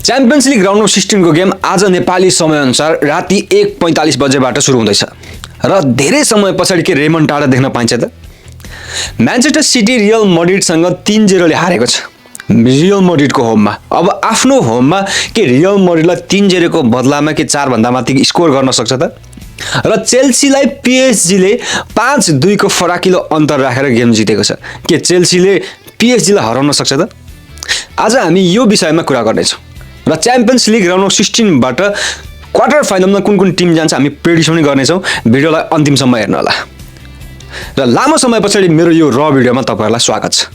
Champions league round of 16 को game आज नेपाली समयअनुसार राति 1:45 बजेबाट सुरु हुँदैछ र धेरै समय पछाडि के रेमन्टाडा देख्न पाइन्छ त। म्यान्चेस्टर सिटी रियल मड्रिडसँग 3-0 ले हारेको छ रियल मड्रिडको होममा। अब आफ्नो होममा के रियल मड्रिडलाई 3-0 को बदलामा के 4 भन्दा माथि स्कोर गर्न सक्छ त। र चेल्सीलाई पीएसजीले 5-2 को फराकिलो अन्तर राखेर गेम जितेको छ। के चेल्सीले पीएसजीलाई हराउन सक्छ त। आज हामी यो विषयमा कुरा गर्नेछौँ र च्याम्पियन्स लिग राउन्ड अफ 16 बाट क्वार्टर फाइनलमा कुन टिम जान्छ हामी प्रेडिक्सन पनि गर्नेछौँ। भिडियोलाई अन्तिमसम्म हेर्नु होला। र लामो समय पछाडि मेरो यो र भिडियोमा तपाईहरुलाई स्वागत छ।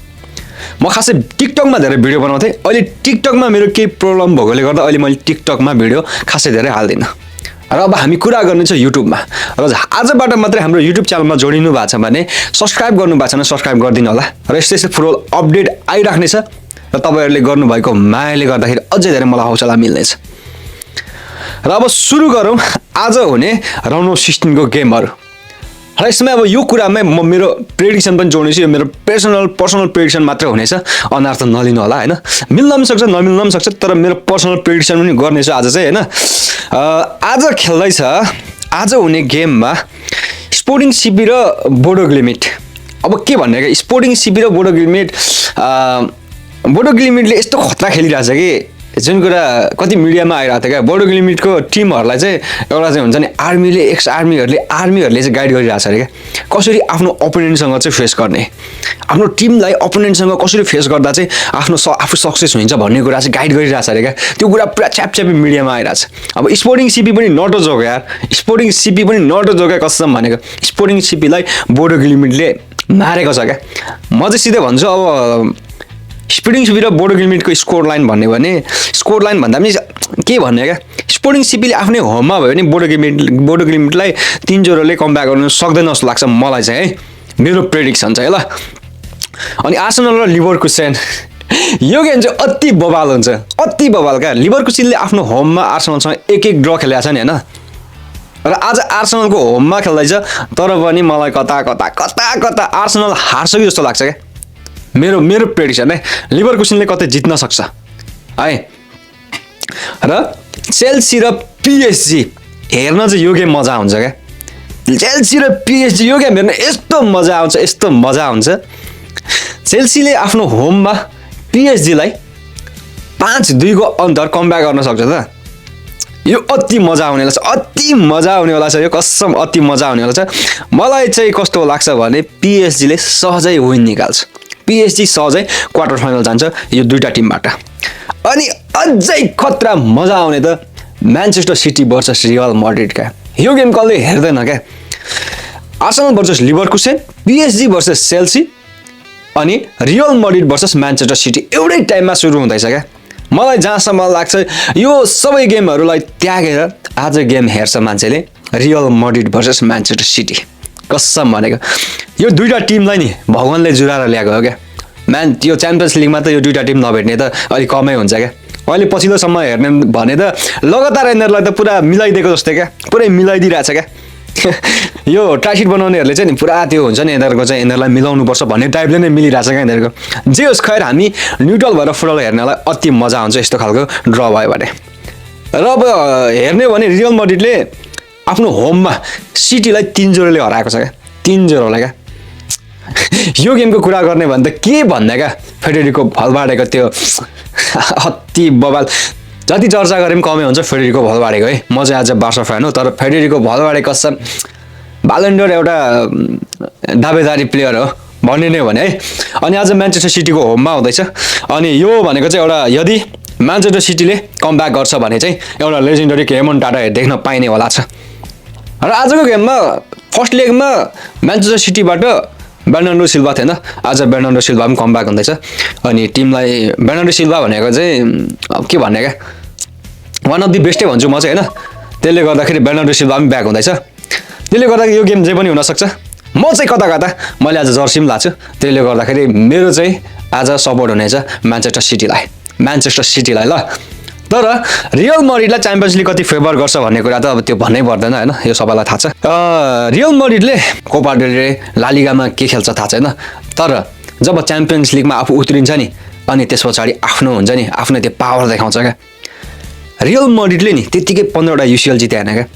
म खासै टिकटकमा धेरै भिडियो बनाउँथे, अहिले टिकटकमा मेरो केही प्रब्लम भएकोले गर्दा अहिले मैले टिकटकमा भिडियो खासै धेरै हाल्दिन। र अब हामी कुरा गर्नेछौँ युट्युबमा। र आजबाट मात्रै हाम्रो युट्युब च्यानलमा जोडिनु भएको छ भने सब्स्क्राइब गर्नु भएको छैन सब्स्क्राइब गरिदिनु होला। र यस्तै फुटबल अपडेट आइराख्नेछ र तपाईहरुले गर्नुभएको मायाले गर्दाखेरि अझै धेरै मलाई हौसला मिल्नेछ। र अब सुरु गरौँ आज हुने राउन्ड अफ 16 को गेमहरु। र यसमा अब यो कुरामा म मेरो प्रेडिक्सन पनि जोड्नेछु। यो मेरो पर्सनल प्रेडिक्सन मात्र हुनेछ, अनार्थ नलिनु होला हैन। मिल्न पनि सक्छ नमिल्न पनि सक्छ, तर मेरो पर्सनल प्रेडिक्सन पनि गर्नेछु आज चाहिँ हैन। आज खेल्दैछ आज हुने गेममा स्पोर्टिङ सिपी र बोडो ग्लिमिट। अब के भन्ने के स्पोर्टिङ सिपी र बोडो ग्लिमिटले यस्तो खतरा खेलिरहेछ कि जुन कुरा कति मिडियामा आइरहेको थियो क्या। बोडो ग्लिमिटको टिमहरूलाई चाहिँ एउटा चाहिँ हुन्छ नि आर्मीले एक्स आर्मीहरूले चाहिँ गाइड गरिरहेछ अरे क्या, कसरी आफ्नो अपोनेन्टसँग चाहिँ फेस गर्ने, आफ्नो टिमलाई अपोनेन्टसँग कसरी फेस गर्दा चाहिँ आफू सक्सेस हुन्छ भन्ने कुरा चाहिँ गाइड गरिरहेछ अरे क्या। त्यो कुरा पुरा च्यापच्यापी मिडियामा आइरहेछ। अब स्पोर्टिङ सिपी पनि नटो जोग यार, स्पोर्टिङ सिपी पनि नटो जोग कसम भनेको। स्पोर्टिङ सिपीलाई बोडो ग्लिमिटले मारेको छ क्या। म चाहिँ सिधै भन्छु अब स्पोर्टिङ सिपी र बोडो ग्लिमिटको स्कोर लाइन भन्ने भने स्कोर लाइन भन्दा पनि के भन्ने क्या, स्पोर्टिङ सिपीले आफ्नै होममा भयो भने बोडो ग्लिमिटलाई 3-0 ले कमब्याक गर्नु सक्दैन जस्तो लाग्छ मलाई चाहिँ है। मेरो प्रेडिक्सन चाहिँ ल। अनि आर्सेनल र लिभरकुसेन यो गेम चाहिँ अति बवाल हुन्छ, अति बवाल क्या। लिभरकुसेनले आफ्नो होममा आर्सेनलसँग 1-1 ड्र खेलेको छ नि हैन। र आज आर्सेनलको होममा खेल्दैछ, तर पनि मलाई कता आर्सेनल हार्छ कि जस्तो लाग्छ क्या। मेरो प्रेडिक्सन है, लिभरकुसेनले कतै जित्न सक्छ है। र चेल्सी र पीएसजी हेर्न चाहिँ यो गेम मजा हुन्छ क्या। चेल्सी र पीएसजी यो गेम हेर्न यस्तो मजा आउँछ। चेल्सीले आफ्नो होममा पीएसजीलाई 5-2 को अन्तर कमब्याक गर्न सक्छ त। यो अति मजा आउनेवाला छ यो कसम, अति मजा आउनेवाला छ। मलाई चाहिँ कस्तो लाग्छ भने पीएसजीले सहजै विन निकाल्छ। पीएसजी सहजै क्वार्टर फाइनल जान्छ यो दुईटा टिमबाट। अनि अझै खतरा मजा आउने त Manchester City versus Real Madrid क्या। यो गेम कसले हेर्दैन क्या। Arsenal versus Leverkusen, PSG versus Chelsea अनि Real Madrid versus Manchester City एउटै टाइममा सुरु हुँदैछ क्या। मलाई जहाँसम्म लाग्छ यो सबै गेमहरूलाई त्यागेर आज गेम हेर्छ मान्छेले real Madrid versus Manchester city. कसम भनेको यो दुईटा टिमलाई नि भगवानले जुराएर ल्याएको हो क्या। यो च्याम्पियन्स लिगमा त यो दुईटा टिम नभेट्ने त अलिक कमै हुन्छ क्या। अहिले पछिल्लो समय हेर्ने भने त लगातार यिनीहरूलाई त पुरा मिलाइदिएको जस्तै क्या, पुरै मिलाइदिइरहेछ क्या। यो टाइट बनाउनेहरूले चाहिँ नि पुरा त्यो हुन्छ नि यिनीहरूको चाहिँ यिनीहरूलाई मिलाउनुपर्छ भन्ने टाइपले नै मिलिरहेछ क्या यिनीहरूको। जे होस् खैर हामी न्युट्रल भएर फुटबल हेर्नलाई अति मजा आउँछ यस्तो खालको ड्र भयो भने। र अब हेर्ने भने रियल मड्रिडले आफ्नो होममा सिटीलाई 3-0 ले हराएको छ क्या। 3-0 ले क्या। यो गेमको कुरा गर्ने भने त के भन्ने क्या। फेडेरिको भलबाडेको त्यो अति बवाल, जति चर्चा गरे पनि कमै हुन्छ फेडेरिको भलबाडेको है। म चाहिँ आज बार्सा फ्यान हो, तर फेडेरिको भलबाडे कसम ब्यालेन्डर एउटा दावेदारी प्लेयर हो भन्ने नै भने है। अनि आज म्यान्चेस्टर सिटीको होममा हुँदैछ। अनि यो भनेको चाहिँ एउटा यदि म्यान्चेस्टर सिटीले कमब्याक गर्छ भने चाहिँ एउटा लेजेन्डरी रेमन्टाडा देख्न पाइने होला छ। र आजको गेममा फर्स्ट लेगमा म्यान्चेस्टर सिटीबाट बेर्नार्डो सिल्भा थिएन, आज बेर्नार्डो सिल्भा पनि कमब्याक हुँदैछ। अनि टिमलाई बेर्नार्डो सिल्भा भनेको चाहिँ अब के भन्ने क्या, वान अफ दि बेस्टै भन्छु म चाहिँ होइन। त्यसले गर्दाखेरि बेर्नार्डो सिल्भा पनि ब्याक हुँदैछ। त्यसले गर्दाखेरि यो गेम जे पनि हुनसक्छ। म चाहिँ कता मैले आज जर्सी पनि लाछु। त्यसले गर्दाखेरि मेरो चाहिँ आज सपोर्ट हुनेछ म्यान्चेस्टर सिटीलाई ल। तर रियल मड्रिडलाई च्याम्पियन्स लिग कति फेभर गर्छ भन्ने कुरा त अब त्यो भन्नै पर्दैन हैन, यो सबैलाई थाहा छ। रियल मड्रिडले कोपा डेल रे, ला लिगामा के खेल्छ थाहा छैन, तर जब च्याम्पियन्स लिगमा आफू उत्रिन्छ नि अनि त्यसपछि आफ्नो हुन्छ नि आफ्नो त्यो पावर देखाउँछ क्या। रियल मड्रिडले नि त्यतिकै 15वटा UCL जिते हैन क्या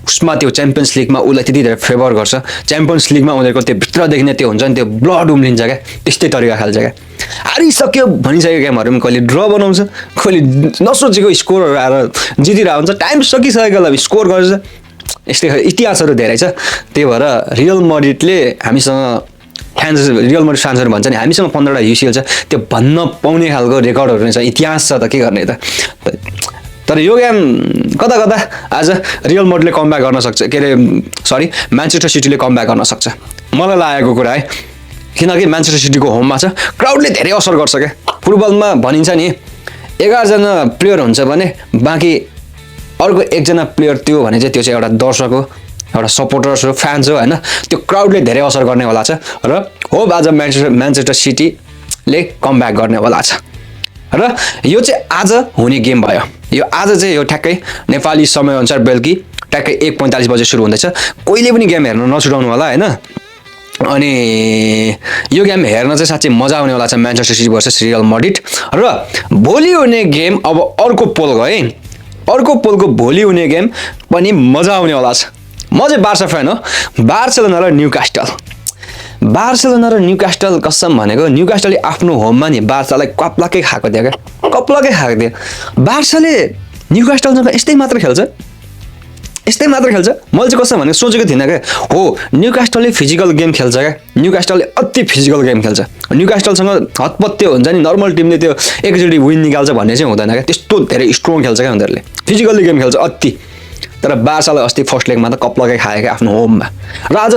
उसमा त्यो च्याम्पियन्स लिगमा उसलाई त्यति धेरै फेभर गर्छ च्याम्पियन्स लिगमा उनीहरूको त्यो भित्रदेखि नै त्यो हुन्छ नि त्यो ब्लड उम्लिन्छ क्या त्यस्तै तरिका खेल्छ क्या हारिसक्यो भनिसक्यो गेमहरू कहिले ड्र बनाउँछ कहिले नसोचेको स्कोरहरू आएर जितिरहेको हुन्छ टाइम सकिसकेकोलाई स्कोर गर्छ यस्तै इतिहासहरू धेरै छ त्यही भएर रियल मड्रिडले हामीसँग रियल मड्रिड फ्यान्सहरू भन्छ नि हामीसँग 15वटा UCL छ त्यो भन्न पाउने खालको रेकर्डहरू नै छ इतिहास छ त के गर्ने त तर यो गेम कता कता आज रियल मड्रिडले कमब्याक गर्न सक्छ के अरे सरी म्यान्चेस्टर सिटीले कमब्याक गर्न सक्छ मलाई लागेको कुरा है किनकि म्यान्चेस्टर सिटीको होममा छ क्राउडले धेरै असर गर्छ क्या फुटबलमा भनिन्छ नि 11 जना प्लेयर हुन्छ भने बाँकी अर्को एकजना प्लेयर त्यो भने चाहिँ त्यो चाहिँ एउटा दर्शक हो एउटा सपोर्टर्स हो फ्यान्स हो हैन त्यो क्राउडले धेरै असर गर्नेवाला छ र होप आज म्यान्चेस्टर सिटीले कमब्याक गर्नेवाला छ र यो चाहिँ आज हुने गेम भयो यो आज चाहिँ यो ठ्याक्कै नेपाली समयअनुसार बेलुकी ट्याक्कै 1:45 बजे सुरु हुँदैछ कोहीले पनि गेम हेर्न नछुटाउनु होला हैन अनि यो गेम हेर्न चाहिँ साच्चै मजा आउनेवाला छ Manchester City versus Real Madrid र भोलि हुने गेम अब अर्को पोल गए अर्को पोलको भोलि हुने गेम पनि मजा आउनेवाला छ म चाहिँ बार्सा फ्यान हो बार्सेलोना र न्युकास्टल कसम भनेको न्युकास्टलले आफ्नो होममा नि बार्सालाई कप्लाकै खाएको थियो क्या कप्लाकै खाएको थियो बार्साले न्युकास्टलसँग यस्तै मात्र खेल्छ मैले चाहिँ कसो भनेको सोचेको थिइनँ क्या हो न्युकास्टलले फिजिकल गेम खेल्छ क्या न्युकास्टलले अति फिजिकल गेम खेल्छ न्युकास्टलसँग हतपत्य हुन्छ नि नर्मल टिमले त्यो एकचोटि विन निकाल्छ भन्ने चाहिँ हुँदैन क्या त्यस्तो धेरै स्ट्रङ खेल्छ क्या उनीहरूले फिजिकल्ली गेम खेल्छ अति तर बार्सालाई अस्ति फर्स्ट लेगमा त कप्लकै खायो क्या आफ्नो होममा र आज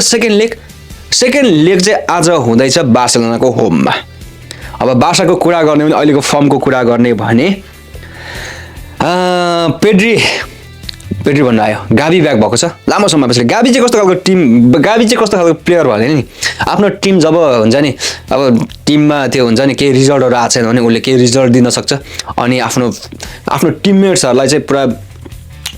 सेकेन्ड लेग चाहिँ आज हुँदैछ बार्सेलोनाको होममा अब बार्साको कुरा गर्ने भने अहिलेको फर्मको कुरा गर्ने भने पेड्री भन्नु आयो गाबी ब्याक भएको छ लामो समयपछि गाबी चाहिँ कस्तो खालको प्लेयर भने नि आफ्नो टिम जब हुन्छ नि अब टिममा त्यो हुन्छ नि केही रिजल्टहरू आएको छैन भने उसले केही रिजल्ट दिन सक्छ अनि आफ्नो टिममेट्सहरूलाई चाहिँ पुरा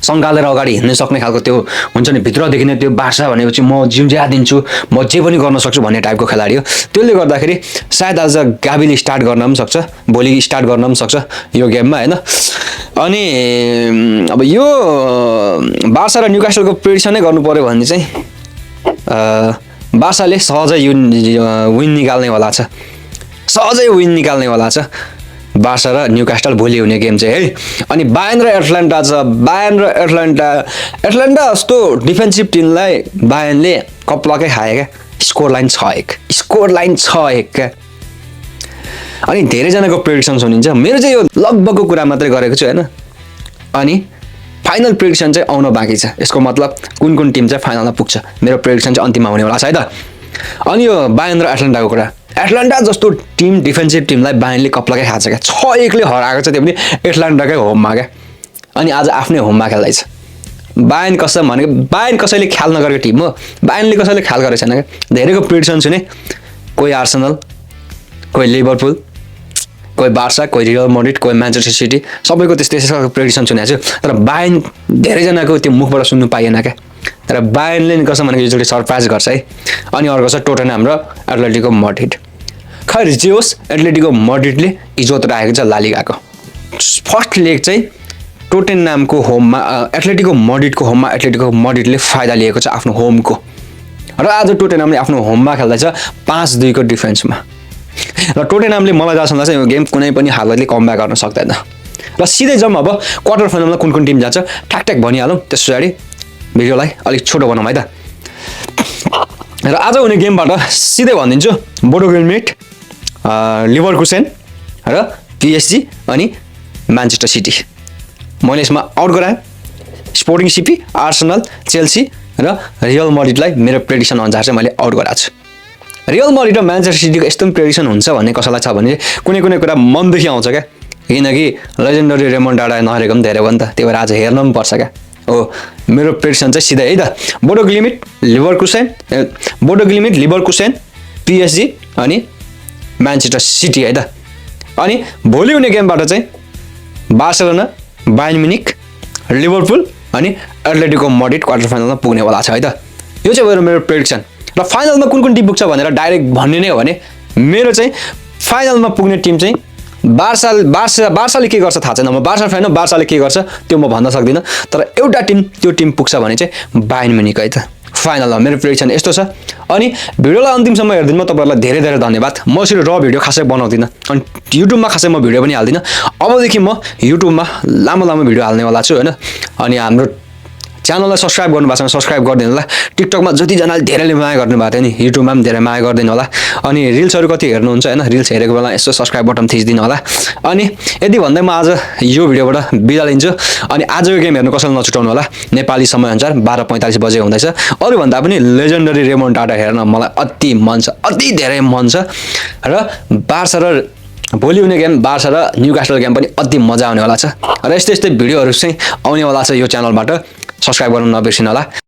सँगालेर अगाडि हिँड्न सक्ने खालको त्यो हुन्छ नि भित्रदेखि नै त्यो बार्सा भनेपछि म जिउज्या दिन्छु म जे पनि गर्न सक्छु भन्ने टाइपको खेलाडी हो त्यसले गर्दाखेरि सायद आज गाबीले स्टार्ट गर्न पनि सक्छ भोलि स्टार्ट गर्न पनि सक्छ यो गेममा हैन अनि अब यो बार्सा र न्युकास्टलको प्रेडिक्सनै गर्नु पर्यो भने चाहिँ बार्साले सहजै विन निकाल्नेवाला छ बार्सा र न्युकास्टल भोलि हुने गेम चाहिँ है अनि बायर्न र एटलान्टा छ एटलान्टा जस्तो डिफेन्सिभ टिमलाई बायर्नले कप्लकै खायो क्या स्कोर लाइन 6-1 क्या अनि धेरैजनाको प्रेडिक्सन्स हुनुहुन्छ मेरो चाहिँ यो लगभगको कुरा मात्रै गरेको छु हैन अनि फाइनल प्रेडिक्सन चाहिँ आउन बाँकी छ यसको मतलब कुन टिम चाहिँ फाइनलमा पुग्छ मेरो प्रेडिक्सन चाहिँ अन्तिममा हुनेवाला छ है त अनि यो बायर्न र एटलान्टाको कुरा एटलान्टा जस्तो टिम डिफेन्सिभ टिमलाई बायर्नले कप्लकै खान्छ क्या 6-1 ले हराएको छ त्यो पनि एटलान्टाकै होममा क्या अनि आज आफ्नै होममा खेल्दैछ बायर्न कसैले ख्याल नगरेको टिम हो बायर्नले कसैले ख्याल गरेको छैन क्या धेरैको प्रेडिक्सन सुने कोही आर्सेनल कोही लिभरपुल कोही बार्सा कोही रियल मड्रिड कोही म्यान्चेस्टर सिटी सबैको त्यस्तै प्रेडिक्सन सुनेको छु तर बायर्न धेरैजनाको त्यो मुखबाट सुन्नु पाइएन क्या तर बायर्नले नि कसो भनेको योचोटि सरप्राइज गर्छ है अनि अर्को छ टोटनहाम र एटलेटिको मड्रिड खैर जे होस् एटलेटिको मड्रिडले इज्जत राखेको छ लालिगाको फर्स्ट लेग चाहिँ टोटनहामको होममा एटलेटिको मड्रिडको होममा एटलेटिको मड्रिडले फाइदा लिएको छ आफ्नो होमको र आज टोटनहामले आफ्नो होममा खेल्दैछ 5-2 को डिफेन्समा र टोटनहामले मलाई जहाँसम्म लाग्छ यो गेम कुनै पनि हालतले कमब्याक गर्न सक्दैन र सिधै जाउँ अब क्वार्टर फाइनलमा कुन टिम जान्छ ठ्याक भनिहालौँ त्यस पछाडि भिडियोलाई अलिक छोटो बनाऊँ है त र आज हुने गेमबाट सिधै भनिदिन्छु बोडो ग्लिम्ट लिभरकुसेन र PSG अनि म्यान्चेस्टर सिटी मैले यसमा आउट गराएँ स्पोर्टिङ सिपी आर्सेनल चेल्सी र रियल मड्रिडलाई मेरो प्रेडिक्सन अनुसार चाहिँ मैले आउट गराएको छु रियल मड्रिड र म्यान्चेस्टर सिटीको यस्तो प्रेडिक्सन हुन्छ भन्ने कसैलाई छ भने कुनै कुरा मनदेखि आउँछ क्या किनकि लेजेन्डरी रेमन्ड डाडा नहेरेको पनि धेरै हो नि त त्यही भएर आज हेर्न पनि पर्छ क्या हो मेरो प्रेडिक्सन चाहिँ सिधै है त बोडो ग्लिम्ट लिभरकुसेन PSG अनि म्यान्चेस्टर सिटी है त अनि भोलि हुने गेमबाट चाहिँ बार्सेलोना बायर्न म्युनिख लिभरपुल अनि एटलेटिको मड्रिड क्वार्टर फाइनलमा पुग्नेवाला छ है त यो चाहिँ मेरो प्रेडिक्सन र फाइनलमा कुन टिम पुग्छ भनेर डाइरेक्ट भन्ने नै हो भने मेरो चाहिँ फाइनलमा पुग्ने टिम चाहिँ बार्साले के गर्छ थाहा छैन म बार्सा फ्यान हो बार्साले के गर्छ त्यो म भन्न सक्दिनँ तर एउटा टिम त्यो टिम पुग्छ भने चाहिँ बायर्न म्युनिख है त फाइनलमा मेरो प्रेडिक्सन यस्तो छ अनि भिडियोलाई अन्तिमसम्म हेरिदिनु तपाईँहरूलाई धेरै धेरै धन्यवाद म यसरी र भिडियो खासै बनाउँदिनँ अनि युट्युबमा खासै म भिडियो पनि हाल्दिनँ अबदेखि म युट्युबमा लामो लामो भिडियो हाल्नेवाला छु होइन अनि हाम्रो च्यानललाई सब्सक्राइब गर्नुभएको छैन सब्सक्राइब गरिदिनु होला टिकटकमा जतिजनाले धेरैले माया गर्नुभएको थियो नि युट्युबमा पनि धेरै माया गरिदिनु होला अनि रिल्सहरू कति हेर्नुहुन्छ होइन रिल्स हेरेको बेला यसो सब्सक्राइब बटन थिचिदिनु होला अनि यति भन्दै म आज यो भिडियोबाट बिदा लिन्छु अनि आजको गेम हेर्नु कसैले नछुटाउनु होला नेपाली समयअनुसार 12:45 बजे हुँदैछ अरूभन्दा पनि लेजेन्डरी रेमोन्टाडा हेर्न मलाई अति मन छ अति धेरै मन छ र बार्सा र भोलि हुने गेम बार्सा र न्युकास्टल गेम पनि अति मजा आउनेवाला छ र यस्तै भिडियोहरू चाहिँ आउनेवाला छ यो च्यानलबाट सब्सक्राइब गर्नु नबिर्सिनु होला